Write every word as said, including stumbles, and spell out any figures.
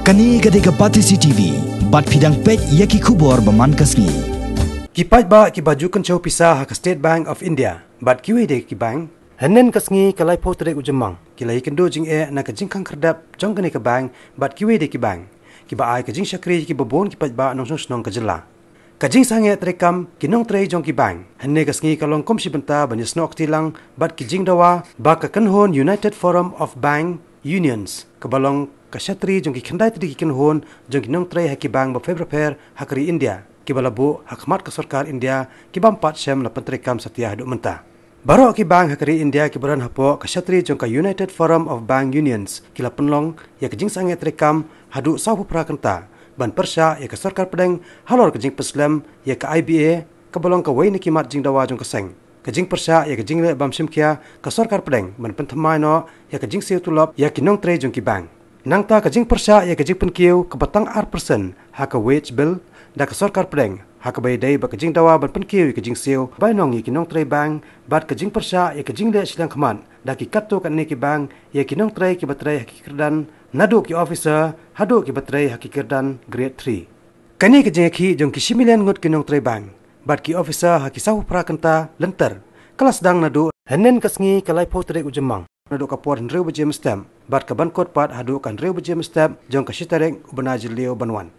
Kane ka dei ka Batesi T V, bad phi dang peit ïa ki khubor ba man ka sngi. Ki paidbah kiba ju kynchew pisa ha ka State Bank of India bad kiwei de ki bank, hynnin ka sngi ka laiphew tarik u Jymmang, ki la ïakynduh jingeh na ka jingkhang khyrdep jong kane ka bank bad kiwei de ki bank, kiba ai ka jingshakri ïa kiba bun ki paidbah nongshong shnong ka jylla. Ka jingsangeh treikam ki nongtrei jong ki bank hynne ka sngi ka long kum shi bynta ban ïasnoh kti lang bad ki jingdawa ba ka kynhun United Forum of Bank Unions, kaba long ka shatri jong ki khyndai tylli ki kynhun jong ki nongtrei ha ki bank bapher bapher ha ka ri India, kiba la buh ha khmat ka sorkar India, ki bym pat shem la pyntreikam satia haduh mynta. Baroh ki bank ha ka ri India kiba don hapoh ka shatri jong ka United Forum of Bank Unions, ki la pynlong ïa ka jingsangeh treikam haduh sawphew phra kynta ban pyrshah ïa ka sorkar pdeng halor ka jingpynslem ïa ka I B A, kaba long kawei na ki mat jingdawa jong ka seng, ka jingpyrshah ïa ka jingleh bym shim khia ka sorkar pdeng ban pynthymmai noh ïa ka jingsiew tulop ïa ki nongtrei jong ki bank. Nangta ka jingpyrshah ïa ka jingpynkiew kaba tang ar percent ha ka wage bill da ka sorkar pdeng, ha kaba ïadei bad ka jingdawa ban pynkiew ïa ka jingsiew bainong ïa ki nongtrei bank, bad ka jingpyrshah ïa ka jingleh shiliang khmat da ki katto katne ki bank ïa ki nongtrei kiba trei ha ki kyrdan, naduh ki officer haduh kiba trei ha ki kyrdan grade three. Kane ka jingïakhih jong ki shi million ngut ki nongtrei bank bad ki officer ha ki sawphew phra kynta lynter, ka la sdang naduh hynnin ka sngi ka laiphew tarik u Jymmang, naduh ka por hynriew baje mynstep bad ka ban kut pat haduh ka hynriew baje mynstep jong ka shi tarik u bnai Jylliew ban wan.